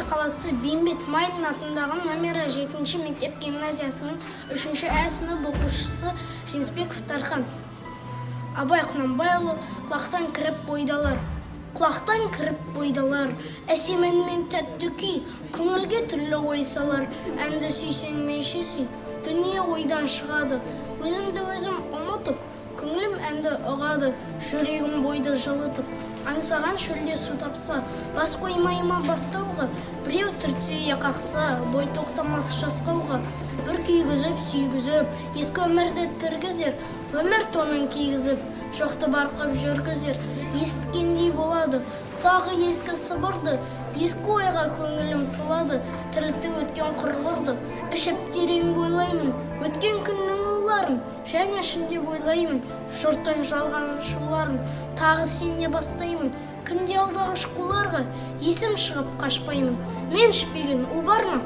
Қостанай қаласы Бейімбет Майлин атындағы номері 7 мектеп гимназиясының 3 ә сынып оқушысы Жеңісбеков Дархан. Абай Құнанбайұлы, «Құлақтан кіріп бойдалар». Құлақтан кіріп бойдалар, әсем ән мен тәтті күй, көңілге түрлі ой салар. Әнді сүйсең, менше сүй, дүние ойдан шығады. Өзімді өзім ұмытып, көңілім әнді ұғады, жүрегім бойды жылытып. Аңсаған шөлде су тапса, бас қоймай ма бастауға, біреу түртсе я қақса, бой тоқтамас жасқауға. Бір күйгізіп, сүйгізіп, ескі өмірді тіргізер, өмір тонын кигізіп, жоқты бар қып жүргізер. Есіткендей болады құлағы ескі сыбырды, ескі ойға көңілім толады, тірлікті өткен құрғырды. Ішіп терең бойлаймын өткен күннің уларын, және ішінде ойлаймын жұрттың жалған шуларын. Тағы сене бастаймын күнде алдағыш қуларға, есім шығып қашпаймын, мен ішпеген у бар ма?